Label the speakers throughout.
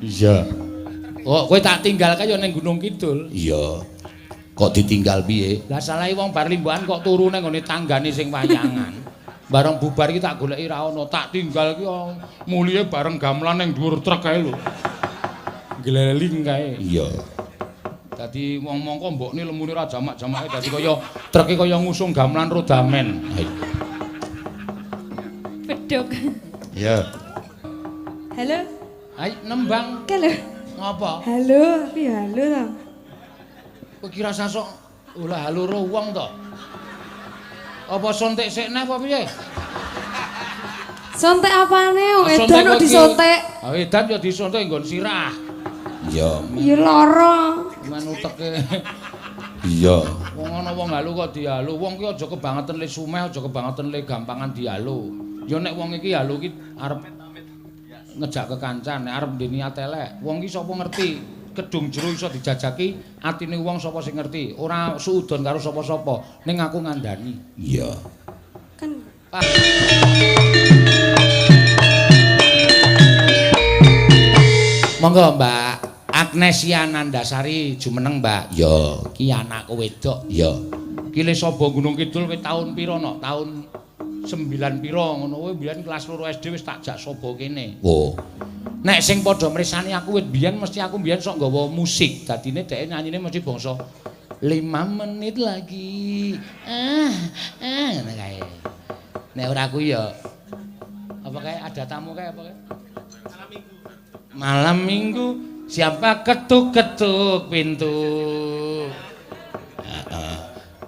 Speaker 1: Iya.
Speaker 2: Oh, kowe tak tinggal kae ya ning Gunung Kidul.
Speaker 1: Iya. Kok ditinggal piye?
Speaker 2: Lah salahe wong bar limbukan kok turu ning nggone tanggane sing wayangan. Bareng bubar iki tak goleki ra ono, tak tinggal ki mulihe bareng gamelan ning dhuwur truk kae lho. Gleling kae.
Speaker 1: Iya.
Speaker 2: Dadi wong mongko mbokne lemune ra jamak-jamake dadi kaya treke kaya ngusung gamelan rodamen.
Speaker 3: Bedhog.
Speaker 1: Iya.
Speaker 3: Halo.
Speaker 2: Ayo nembang.
Speaker 3: Halo.
Speaker 2: Ngapa?
Speaker 3: Halo, aku ya halo to.
Speaker 2: Kowe ki rasa sok olah halo ro wong to? Apa sontek sikne apa piye?
Speaker 3: Sontek apane wong edan kok disontek?
Speaker 2: Ha edan ya disontek nggon sirah.
Speaker 1: Iya.
Speaker 3: Ya lara.
Speaker 2: Men uteke.
Speaker 1: Iya.
Speaker 2: Wong ana wong halu kok dihalu. Wong ki aja kebangetan le sumeh, aja kebangetan le gampangan dihalu. Ya nek wong iki halu ki arep ngejak kekancan, nek arep ndek niat elek. Wong ki sapa ngerti? Kedung jero iso dijajaki, atine wong sapa sing ngerti. Ora suudon karo sapa-sapa, ning aku ngandani.
Speaker 1: Iya.
Speaker 3: Kan
Speaker 2: monggo Mbak Agnesia Nandasari jumeneng Mbak.
Speaker 1: Iya.
Speaker 2: Ki anakku wedok.
Speaker 1: Iya.
Speaker 2: Ki le saba Gunung Kidul kowe taun pira nok? Taun 9 pira ngono kowe biyen kelas 2 SD wis tak jak saba kene.
Speaker 1: Oh.
Speaker 2: Nek sing padha mresani aku wit biyen mesti aku biyen sok nggawa musik. Dadine dheke nyanyine mesti bangsa 5 menit lagi. Ah, ah ngono kae. Nek ora aku ya apa kae ada tamu kae apa kae? Malam Minggu siapa ketuk-ketuk pintu. Heeh.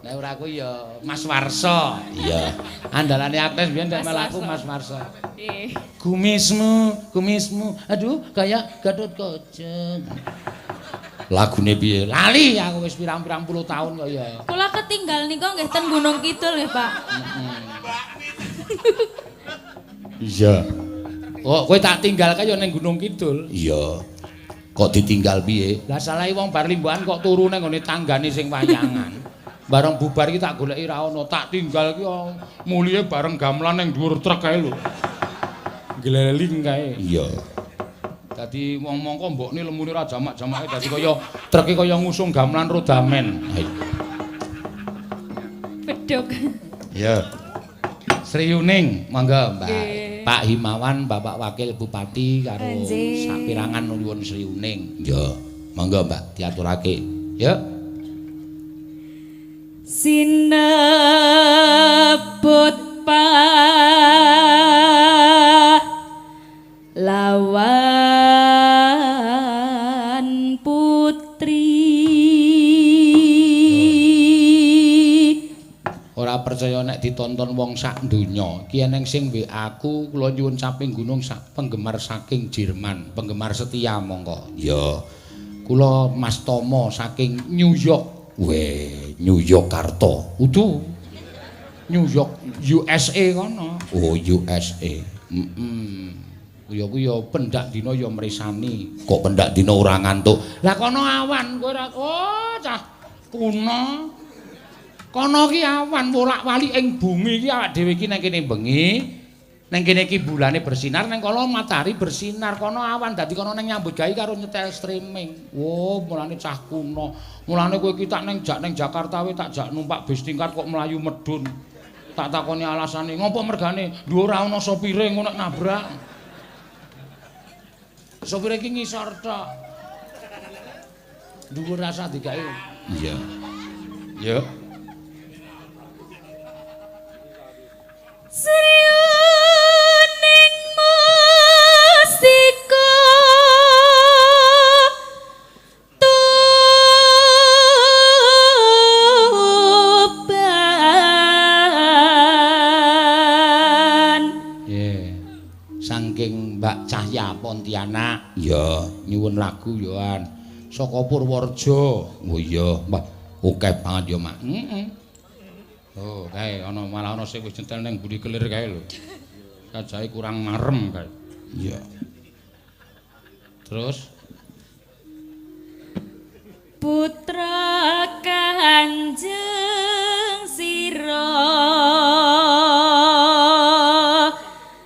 Speaker 2: Nek ora aku ya Mas Warso.
Speaker 1: Iya.
Speaker 2: Andalane Agnes biyen nek mlaku Mas Warso.
Speaker 3: Nggih.
Speaker 2: Kumismu, kumismu. Aduh, kayak Gatot Kaca.
Speaker 1: Lagune piye?
Speaker 2: Lali aku wis pirang-pirang puluh tahun kok ya.
Speaker 4: Kula ketinggal niku nggih ten Gunung Kidul nggih, Pak.
Speaker 1: Iya.
Speaker 2: Oh, kowe tak tinggal kae ya ning Gunung Kidul.
Speaker 1: Iya. Kok ditinggal piye?
Speaker 2: Lah salahe wong bar limbukan kok turu ning nggone tanggane sing wayangan. Bareng bubar iki tak goleki ra ono, tak tinggal ki mulihe bareng gamelan ning dhuwur truk kae lho. Gleling kae.
Speaker 1: Iya.
Speaker 2: Dadi wong mongko mbokne lemune ra jamak-jamake dadi kaya treke kaya ngusung gamelan rodamen.
Speaker 4: Bedhog.
Speaker 1: Iya.
Speaker 2: Sri Yuning, monggo Mbak. Pak Himawan, Bapak Wakil Bupati karo sapirangan nyuwun Sri Yuning.
Speaker 1: Iya, monggo Mbak diaturake.
Speaker 2: Ya.
Speaker 4: Sinebut pahlawan putri.
Speaker 2: Ora percaya nek ditonton wong sak donya. Ki eneng sing WA aku, kula nyuwun caping gunung sak penggemar saking Jerman, penggemar setia monggo.
Speaker 1: Ya.
Speaker 2: Kula Mas Tomo saking New York.
Speaker 1: Weh, New Yogyakarta.
Speaker 2: Udu. New York USA kono.
Speaker 1: Oh, USA.
Speaker 2: Heeh. Ya kuwi ya pendak dina ya mresani.
Speaker 1: Kok pendak dina ora ngantuk?
Speaker 2: Lah kono awan kowe ora. Oh, cah kuno. Kono ki awan wolak-walik ing bumi iki awak dhewe iki nang kene bengi. Nang kene iki bulane bersinar, nang kono matahari bersinar, kono awan dadi kono nang nyambut gawe karo nyetel streaming. Wo, mulane cah kuno. Mulane kowe iki tak nang jak ning Jakarta wae tak jak numpak bis tingkat kok mlayu medhun. Tak takoni alasane, ngopo mergane? Lho ora ana sopire ngono nek nabrak. Sopire iki ngisor tok. Dhuwur rasa digawe.
Speaker 1: Iya. Ya.
Speaker 4: Sriuning mustika Tuban.
Speaker 2: Nggih. Saking Mbak Cahya Pontianak.
Speaker 1: Iya,
Speaker 2: nyuwun lagu yoan. Saka Purworejo.
Speaker 1: Oh iya, Mbak. Oke banget ya, Mak.
Speaker 2: Heeh. Oh, kae ana malah ana sing wis nyetel ning mburi kelir kae lho. Kajahe kurang marem kae.
Speaker 1: Iya.
Speaker 2: Terus
Speaker 4: Putra Kanjeng Sira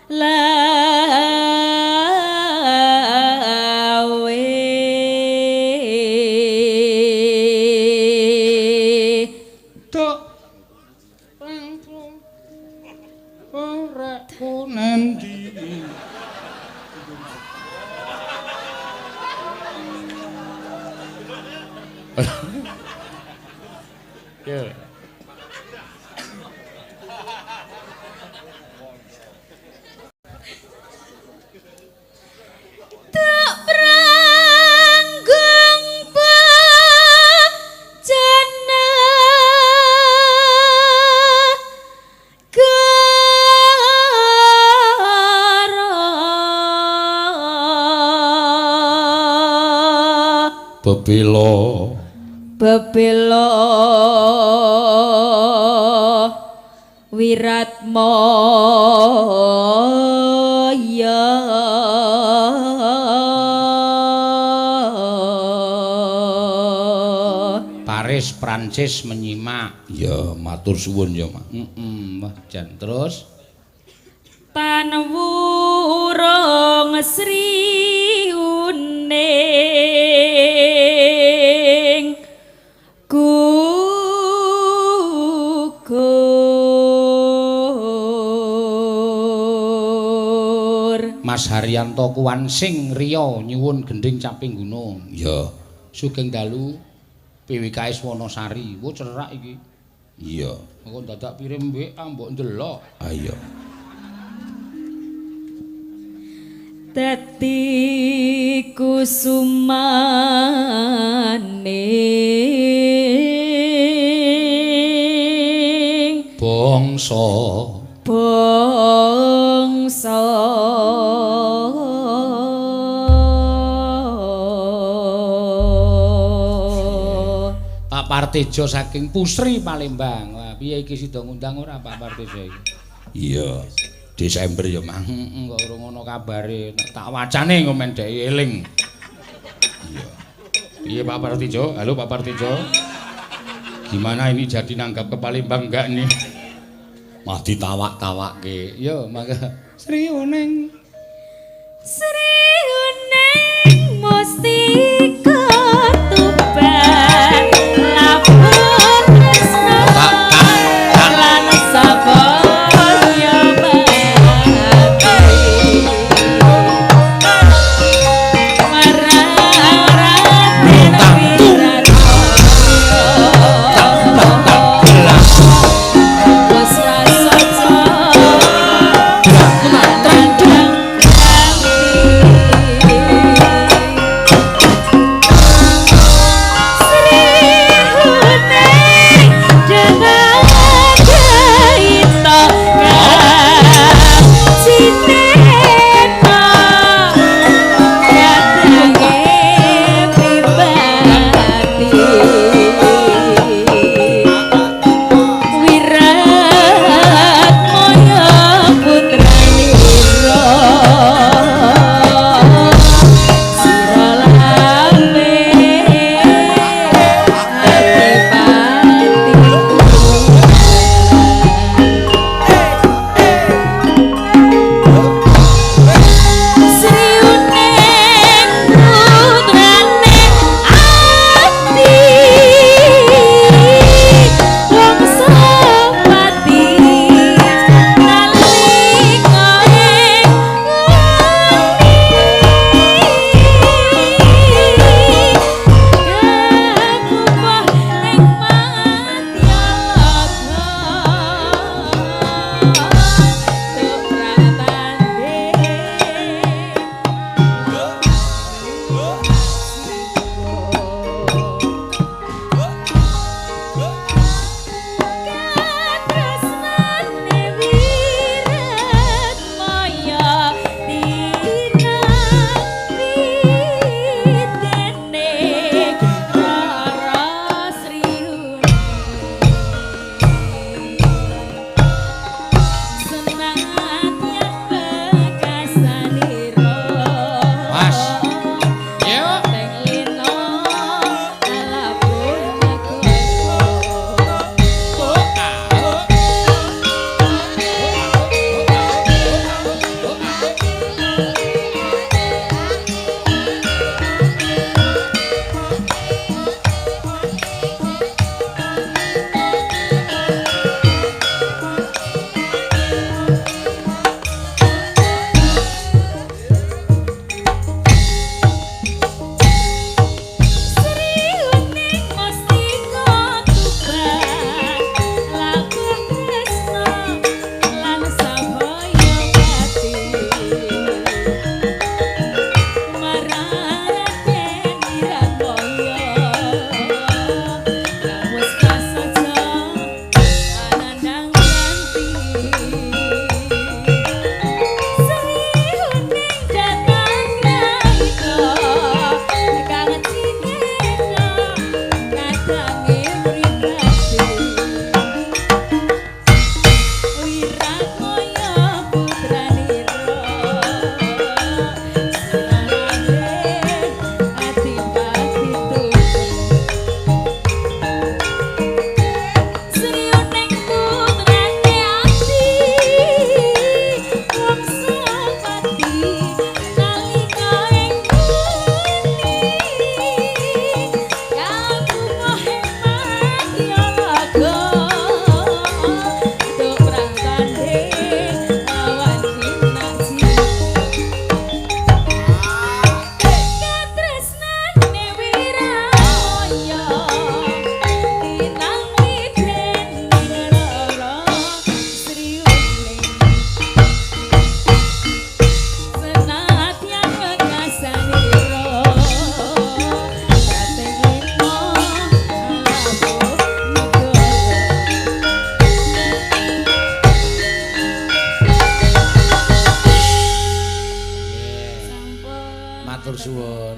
Speaker 4: Lawe.
Speaker 2: Ya.
Speaker 4: Tak pranggung bejana gara
Speaker 1: Bebela.
Speaker 4: Bebela wiratmaya.
Speaker 2: Paris Prancis menyimak.
Speaker 1: Ya, matur suwun ya, Mak.
Speaker 2: Heeh, wah jan terus
Speaker 4: tan wurung sri uning gugur.
Speaker 2: Mas Haryanto Kuwansing Riya nyuwun gending caping gunung.
Speaker 1: Ya.
Speaker 2: Sugeng dalu PWKS Wonosari. Wo cerak iki.
Speaker 1: Iya.
Speaker 2: Engko dadak pirim WA mbok ndelok.
Speaker 1: Ayo.
Speaker 4: Dadi kusumane
Speaker 1: Bangsa
Speaker 4: bangsa.
Speaker 2: Pak Partejo saking Pusri Palembang. Wah, piye iki sida ngundang ora Pak Partejo iki?
Speaker 1: Iya. Desember ya, Mang.
Speaker 2: Heeh, kok urung ana kabare. Tak wacane engko men dhek eling.
Speaker 1: Iya.
Speaker 2: Piye Pak Partejo? Halo Pak Partejo. Gimana ini jadi nanggap ke Palembang enggak nih?
Speaker 1: Mah ditawak-tawakke.
Speaker 2: Yo, maka Sri Uneng.
Speaker 4: Sri Uneng mustika Tuban labuh tresna lan sabaya mati marang Raden Wiratmaya wis rasaja tandang kanthi.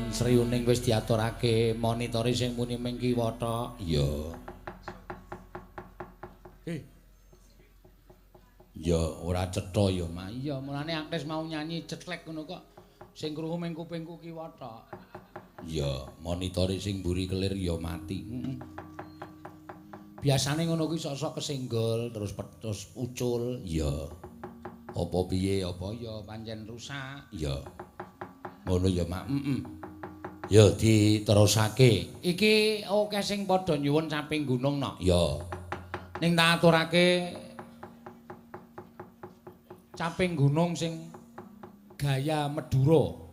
Speaker 2: Nuwun Sriuning wis diaturake monitore sing muni ming kiwa tok.
Speaker 1: Iya. Ya ora cetha ya, Mak.
Speaker 2: Iya, mulane Agnes mau nyanyi cetlek ngono kok sing krungu ming kupingku kiwa tok.
Speaker 1: Ya, monitore sing mburi kelir ya mati.
Speaker 2: Heeh. Biasane ngono kuwi sok-sok kesenggol terus terus ucul.
Speaker 1: Iya. Apa piye
Speaker 2: apa ya pancen rusak.
Speaker 1: Iya. Ngono ya, Mak. Heeh. Ya diterusake.
Speaker 2: Iki akeh sing padha nyuwun caping gunung no.
Speaker 1: Ya.
Speaker 2: Ning tak aturake caping gunung sing gaya Madura.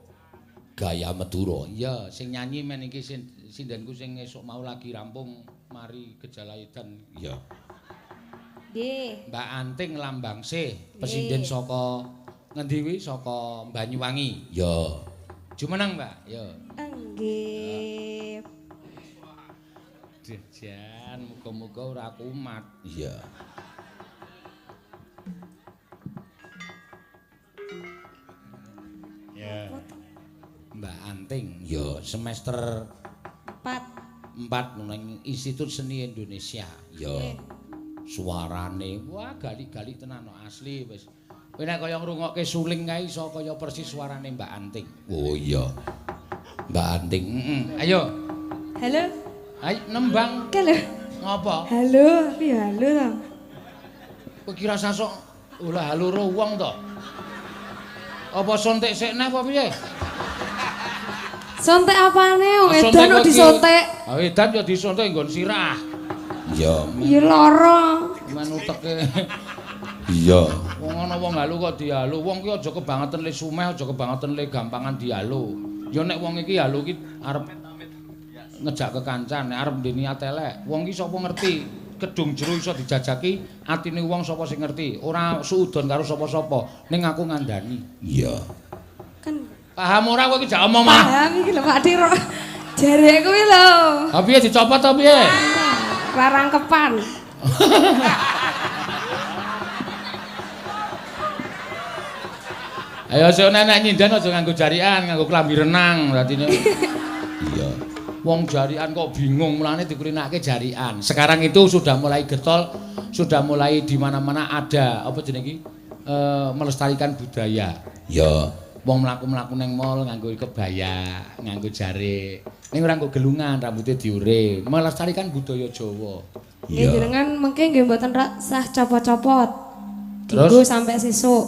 Speaker 1: Gaya Madura.
Speaker 2: Iya, sing nyanyi men iki sindenku sing esuk mau lagi rampung mari gejala edan.
Speaker 1: Iya.
Speaker 3: Nggih.
Speaker 2: Mbak Anting Lambangsih, pesinden saka ngendi kuwi? Saka Banyuwangi.
Speaker 1: Ya.
Speaker 2: Jumeneng, Mbak. Ya.
Speaker 3: Nggih.
Speaker 2: Jan, muga-muga ora kumat.
Speaker 1: Iya.
Speaker 2: Ya. Mbak Anting,
Speaker 1: ya
Speaker 2: semester
Speaker 3: 4
Speaker 2: nang Institut Seni Indonesia.
Speaker 1: Ya.
Speaker 2: Suarane wah gali-gali tenan no, asli wis. Kowe nek kaya ngrungokke suling kae iso kaya persis suarane Mbak Anting.
Speaker 1: Oh iya. Mbak Anting.
Speaker 2: Heeh. Ayo.
Speaker 3: Halo.
Speaker 2: Ayo nembang.
Speaker 3: Halo.
Speaker 2: Ngopo?
Speaker 3: Halo, piye halo to?
Speaker 2: Kowe kira sasok olah halo ro wong to? Apa sontek sekne apa piye?
Speaker 3: Sontek apane wong edan kok disontek?
Speaker 2: Ha edan ya disontek nggon sirah.
Speaker 1: Iya.
Speaker 3: Ya lara.
Speaker 2: Men uteke.
Speaker 1: Iya.
Speaker 2: Wong ana wong halu kok dihalu. Wong ki aja kebangetan le sumeh, aja kebangetan le gampangan dihalu. Ya nek wong iki halu ki arep ngejak kekancan, nek arep ndek niat elek. Wong ki sapa ngerti? Kedung jero iso dijajaki, atine wong sapa sing ngerti. Ora suudon karo sapa-sapa, ning aku ngandani.
Speaker 1: Iya.
Speaker 3: Kan
Speaker 2: paham ora kowe iki jak omong mah?
Speaker 3: Paham iki lho Pak Diro. Jare kuwi lho.
Speaker 2: Ha piye dicopot ta piye?
Speaker 3: Rarangkepan.
Speaker 2: Ayo sing nek nyindan aja nganggo jarian, nganggo klambi renang berarti.
Speaker 1: Iya.
Speaker 2: Wong jarian kok bingung, mulane dikulinake jarian. Sekarang itu sudah mulai getol, sudah mulai di mana-mana ada apa jenenge iki? Melestarikan budaya.
Speaker 1: Ya.
Speaker 2: Wong mlaku-mlaku ning mall nganggo kebaya, nganggo jarik. Ning ora nganggo gelungan, rambutnya diure. Melestarikan budaya Jawa.
Speaker 3: Nggih jenengan mengke nggih mboten sah copot-copot. Dinggo sampai sesuk.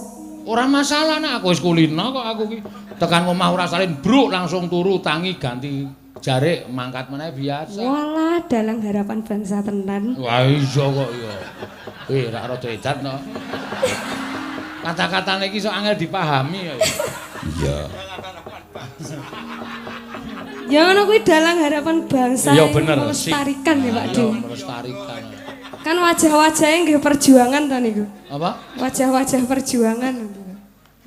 Speaker 2: Ora masalah nek aku wis kulino kok aku ki. Tekan omah ora salin bruk langsung turu tangi ganti jarik mangkat meneh biasa.
Speaker 3: Walah dalang harapan bangsa tenan.
Speaker 2: Wah iya kok ya. Wih rak rada edan to. Kata-katane iki sok angel dipahami ya.
Speaker 1: Iya.
Speaker 3: Ya ngono kuwi dalang harapan bangsa.
Speaker 2: Iya bener.
Speaker 3: Melestarikan ya Pak De.
Speaker 2: Iya melestarikan.
Speaker 3: Kan wajah-wajahnya nggih perjuangan ta niku.
Speaker 2: Apa?
Speaker 3: Wajah-wajah perjuangan.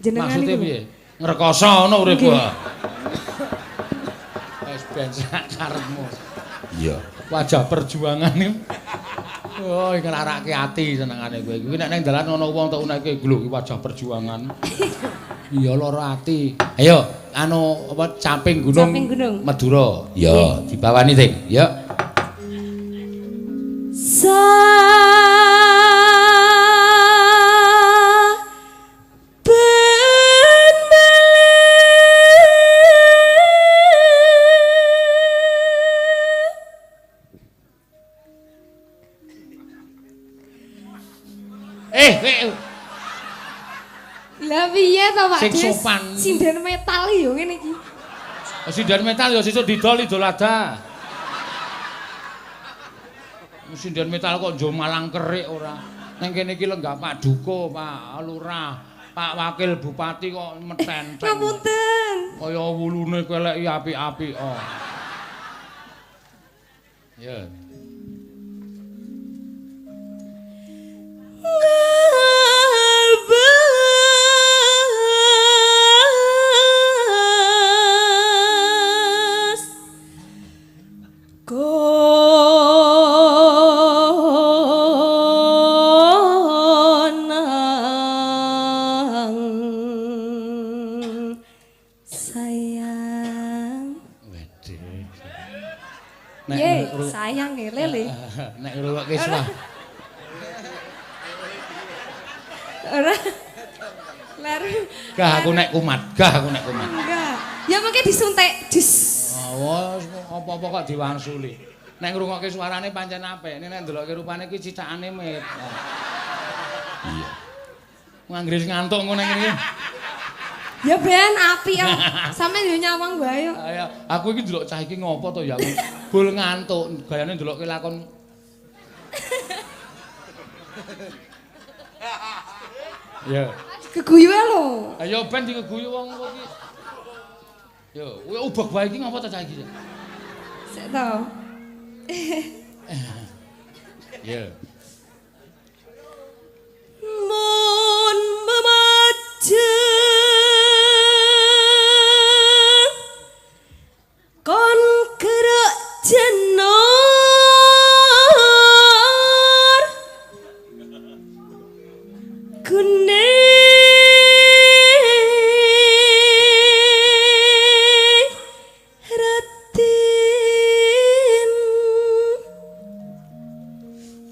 Speaker 3: Jenengan
Speaker 2: maksudnya
Speaker 3: niku.
Speaker 2: Piye? Ngrekoso ngono urip wae. Wis ben sak karepmu.
Speaker 1: Iya.
Speaker 2: Wajah perjuangan niku. Oh, nglarake ati senengane kowe. Kuwi nek ning dalan ana wong tok uneke lho iki wajah perjuangan. Iya lara ati. Ayo, anu apa caping gunung.
Speaker 3: Caping gunung.
Speaker 2: Madura.
Speaker 1: Iya,
Speaker 2: dibawani Ting. Ya.
Speaker 3: Lah piye to Pak
Speaker 2: Sing
Speaker 3: Des?
Speaker 2: sopan.
Speaker 3: Sinden metal yo ngene iki.
Speaker 2: Sinden metal yo sesuk didol idol ada. Sinden metal kok njo malang kerik ora. Nang kene iki lenggah Pak Duko, Pak Lurah, Pak Wakil Bupati kok metenteng.
Speaker 3: Ngapunten.
Speaker 2: Kaya wulune keleki apik-apik oh. Ya.
Speaker 4: Sayang.
Speaker 2: Nek
Speaker 3: sayang e lele.
Speaker 2: Nek ngrungokke suara.
Speaker 3: Ora. Laru.
Speaker 2: Gah aku nek kumat, gah aku nek kumat.
Speaker 3: Enggak. Ya mungkin disuntik. Jus.
Speaker 2: Oh, apa-apa kok diwangsuli. Nek ngrungokke suarane pancen apik, nek ndelokke rupane iki cicakane mit.
Speaker 1: Iya.
Speaker 2: Nganggris ngantuk ngono ngene iki.
Speaker 3: Ya ben apik ya. Sampeyan yo nyawang wae yo.
Speaker 2: Ayo, aku iki ndelok cah iki ngopo to ya aku. Bul ngantuk, gayane ndelokke lakon. Ya.
Speaker 3: Dikeguyu ae lho.
Speaker 2: Ayo ben dikeguyu wong kok iki. Yo, kowe ubek wae iki ngopo to cah iki?
Speaker 3: Sik to.
Speaker 2: Ya.
Speaker 4: Mun memajeng kon gerak jenor kuning ratin.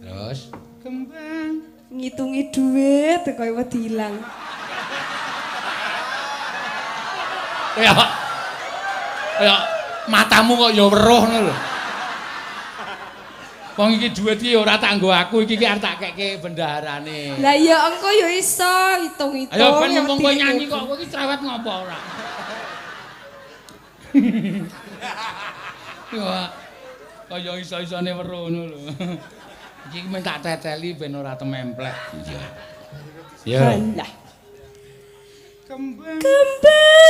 Speaker 2: Terus kembang
Speaker 3: ngitungi duit kaya wedi ilang.
Speaker 2: Ya. Ya matamu kok ya weruh ngono lho. Wong iki dhuwit iki ora tak nggo aku, iki ki arep tak kekke bendaharane.
Speaker 3: Lah iya engko ya iso hitung-hitung.
Speaker 2: Ayo ben mumpung kowe nyanyi kok kowe iki cerewet ngopo ora. Wah. Kaya iso-isone weruh ngono lho. Iki men tak teteli ben ora tememplek.
Speaker 1: Iya. Ya.
Speaker 3: Lah.
Speaker 2: Kembang.
Speaker 4: Kembang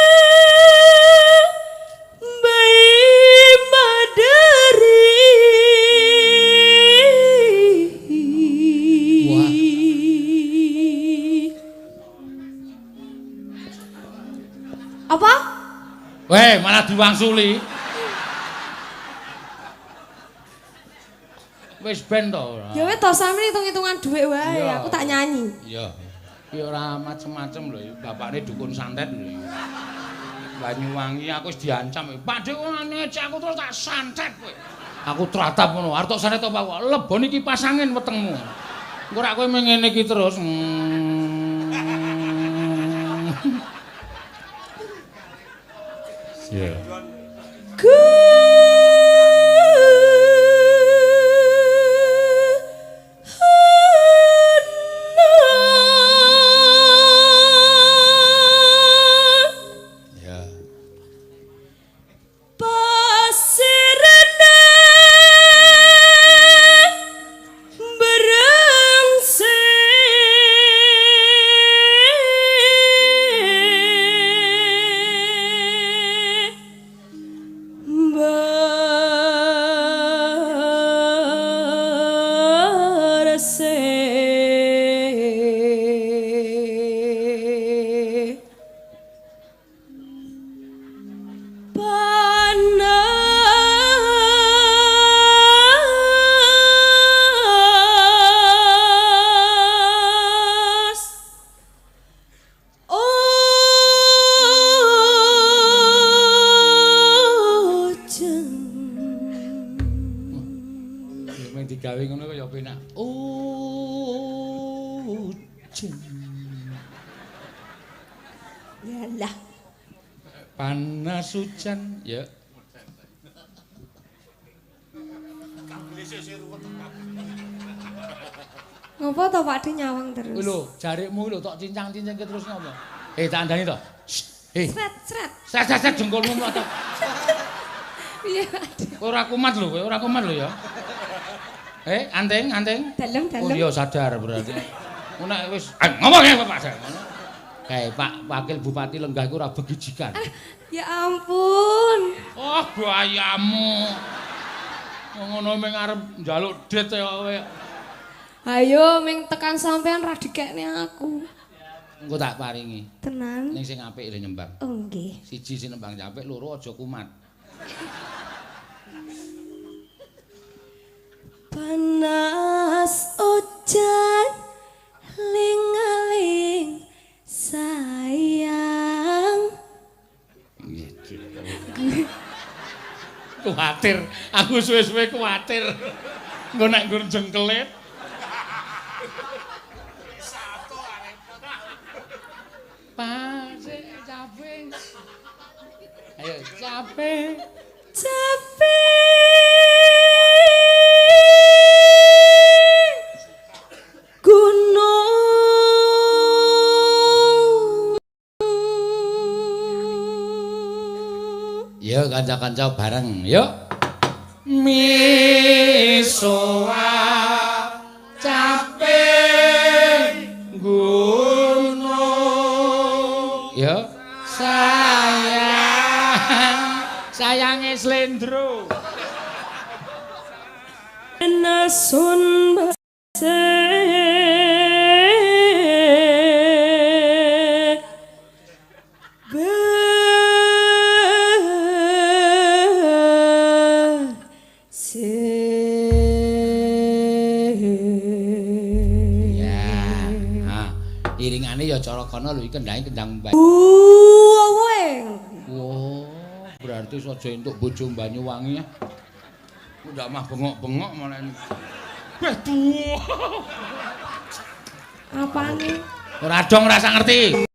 Speaker 4: bayi madari.
Speaker 2: Wah.
Speaker 3: Apa?
Speaker 2: Weh, malah diwangsuli. Wis ben to ora.
Speaker 3: Ya wis to sampeyan hitung-hitungan dhuwit wae, aku tak nyanyi.
Speaker 2: Iya. Iki ora macem-macem lho, bapakne dukun santet lho. Banyuwangi aku wis diancam. Pak Dik kok ngecek aku terus tak santet kowe. Aku tratap ngono, arep tok santet apa aku? Lebon iki pasangin wetengmu. Engko rak kowe ngene iki terus.
Speaker 1: Iya.
Speaker 2: Digawe ngono kaya penak. Ujen.
Speaker 3: Yalah.
Speaker 2: Panas hujan ya.
Speaker 3: Ngopo to Pak Di nyawang terus?
Speaker 2: Kuwi lho, jarikmu lho tok cincang-cincangke terus ngopo? Tak andani to. Eh.
Speaker 3: Sret, sret.
Speaker 2: Sret, sret, sret jengkolmu mlotot.
Speaker 3: Piye Pak Di?
Speaker 2: Kowe ora kumat lho, kowe ora kumat lho ya. Anting, anting.
Speaker 3: Dalem, dalem.
Speaker 2: Oh iya sadar berarti. Nek wis ngomong ya Bapak. Kae Pak Wakil Bupati lenggah iku ora begijikan.
Speaker 3: Ya ampun.
Speaker 2: Oh, bayamu. Ngono ming arep njaluk dit ya kowe.
Speaker 3: Ayo ming tekan sampean ra dikekne aku.
Speaker 2: Engko tak paringi.
Speaker 3: Tenan.
Speaker 2: Ning sing apik lho nyembang.
Speaker 3: Oh nggih.
Speaker 2: Siji sing nembang apik, loro aja kumat.
Speaker 4: Panas hujan ling-ling sayang.
Speaker 2: Kuwatir, aku suwe-suwe kuwatir. Engko nek nggon jengkelit. Pasik cape. Ayo cape.
Speaker 4: Cape. Gunung.
Speaker 1: Yo kanca-kanca bareng, yuk.
Speaker 2: Misoa cape gunung.
Speaker 1: Yo.
Speaker 2: Sayang, sayange slendro.
Speaker 4: Nasun base
Speaker 1: Ya. Ha, iringane ya cara kono lho iki kendhange kendang Banyu.
Speaker 3: Woe.
Speaker 1: Wah, berarti saja entuk bojo Banyuwangi ya.
Speaker 2: Ndak mah bengok-bengok malah. Weh duh.
Speaker 3: Apane?
Speaker 1: Ora dong ora sak ngerti.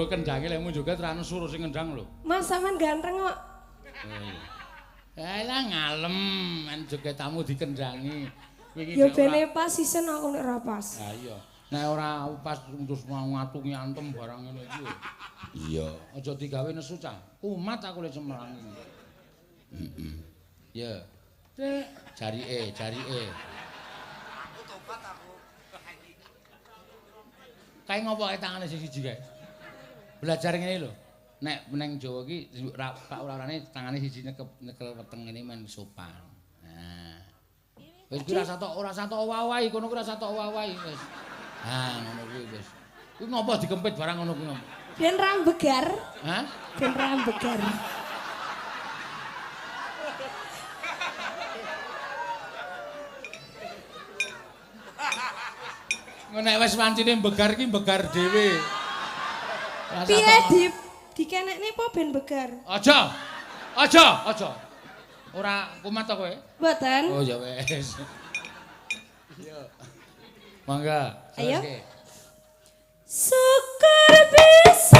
Speaker 2: Kendhange lek joget ra nesu sing ngendang lho.
Speaker 3: Mas sampean ganteng kok.
Speaker 2: Lah ngalem men joget tamu dikendangi.
Speaker 3: Wingi ya bene pas sisen aku nek ora pas.
Speaker 2: Ha iya. Nek ora pas terus mau ngatungi antem barang ngene iki.
Speaker 1: Iya.
Speaker 2: Aja digawe nesu cah. Kumat aku lek cemelangi.
Speaker 1: Heeh.
Speaker 2: Ya. Dek, jarike, jarike.
Speaker 5: Aku tobat aku.
Speaker 2: Kae ngopo kae tangane sing siji kae? Belajar ngene lho. Nek neng Jawa iki pak ora-orane tangane siji nyekel weteng ngene men sopan. Nah. Wis kuwi ora satok owah-owahi, kono kuwi ora satok owah-owahi wis. Ha ngono kuwi wis. Kuwi ngopo dikempit barang ngono kuwi.
Speaker 3: Ben ra begar.
Speaker 2: Hah?
Speaker 3: Ben ra begar.
Speaker 2: Nek wis wancine begar iki begar dhewe.
Speaker 3: Piye di dikenekne apa ben begar?
Speaker 2: Aja. Aja, aja. Ora kumat to kowe?
Speaker 3: Mboten.
Speaker 2: Oh ya wis. Iya. Mangga.
Speaker 3: Ayo. Syukur bisa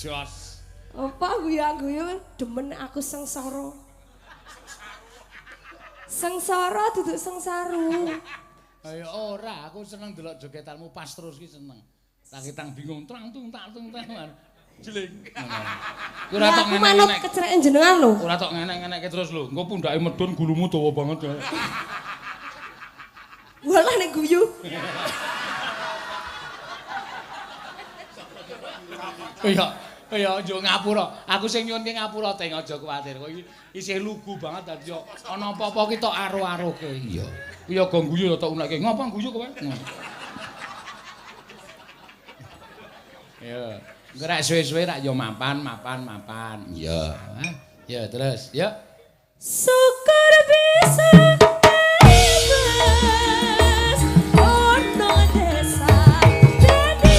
Speaker 2: Jos.
Speaker 3: Apa guyu-guyu demen aku sengsara. Sengsara duduk sengsaru.
Speaker 2: Ayo ora, aku seneng delok jogetanmu pas terus ki seneng. Tak ketang bingung trang tung tak tung tang. Jeling. Ora tok
Speaker 3: Aku manut
Speaker 2: ngenek-ngenek.
Speaker 3: kecereken jenengan lho.
Speaker 2: Ora tok ngenek-ngenekke terus lho. Engko pundhake medun gulumu dawa banget ya.
Speaker 3: Walah nek guyu.
Speaker 2: Iya, iya yo ngapura. Aku sing nyuwunke ngapura teng aja kuwatir. Kowe iki isih lugu banget dadi yo ana apa-apa ki tok aro-aroke. Iya. Kuwi ya go guyu ya tok unekke. Ngopo guyu kowe? Iya. Engko rek suwe-suwe rak yo mapan, mapan, mapan.
Speaker 1: Iya.
Speaker 2: Hah? Ya terus, yuk.
Speaker 4: Syukur bisa bebas ono desa dadi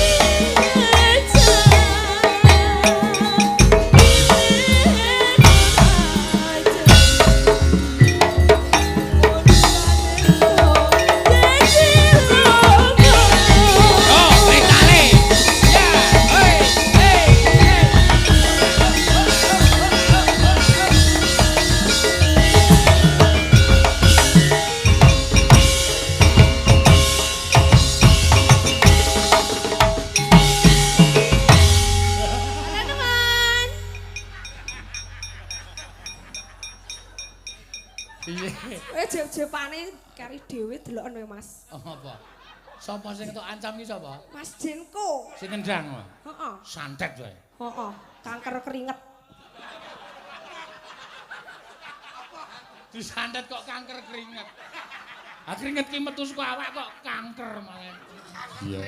Speaker 2: Oh, ritale. Ya, hei, hei, hei.
Speaker 3: Teman.
Speaker 2: Piye?
Speaker 3: Kowe jeb-jebane kari dhewe deloken kowe Mas.
Speaker 2: Oh, apa? Sapa sing tok ancam ki sapa?
Speaker 3: Mas Jenko.
Speaker 2: Sing nendang wae.
Speaker 3: Heeh.
Speaker 2: Santet wae.
Speaker 3: Heeh, kanker keringet.
Speaker 2: Disantet kok kanker keringet. Ah keringet ki metu saka awak kok kanker malah.
Speaker 1: Iya.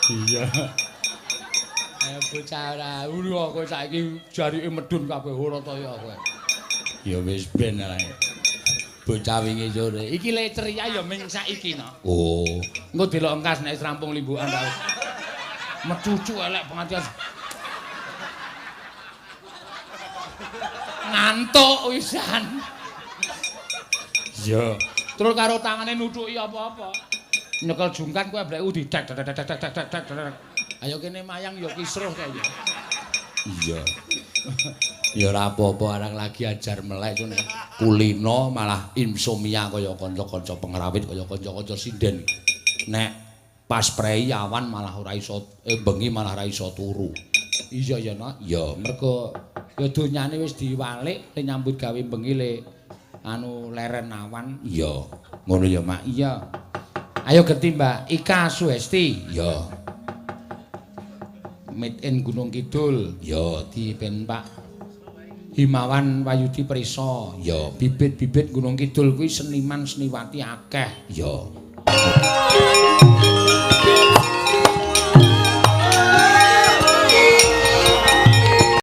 Speaker 1: Iya.
Speaker 2: Ayo bocah ora uru kowe saiki jarike medun kabeh ora ta ya kowe.
Speaker 1: Ya wis ben ae. Bocah wingi sore.
Speaker 2: Iki le ceria ya ming saiki no.
Speaker 1: Oh,
Speaker 2: Engko delok engkas nek wis rampung limbukan ta. Mecucu elek banget ya. Ngantuk wisan.
Speaker 1: iya.
Speaker 2: Terus karo tangane nuthuki apa-apa. Nyekel jungkan kowe blek didek dek dek dek dek dek dek. Ayo kene mayang ya kisruh kae ya.
Speaker 1: Iya. Ya ora apa-apa arang lagi ajar melek ngene. Kulino malah insomnia kaya kanca-kanca pengrawit kaya kanca-kanca sinden. Nek pas prei awan malah ora iso bengi malah ora iso turu.
Speaker 2: Iya ya, Nak.
Speaker 1: Ya,
Speaker 2: Mergo ya donyane wis diwalik le nyambut gawe bengi le anu leren awan.
Speaker 1: iya. Ngono ya, Mak.
Speaker 2: Iya. Ayo genti Mbak Ika Suhesti.
Speaker 1: Ya,
Speaker 2: Made in Gunung Kidul.
Speaker 1: ya,
Speaker 2: Di ben Pak Himawan Wayudi Prisa.
Speaker 1: ya,
Speaker 2: Bibit-bibit Gunung Kidul kuwi seniman seniwati akeh.
Speaker 1: ya.
Speaker 4: Thank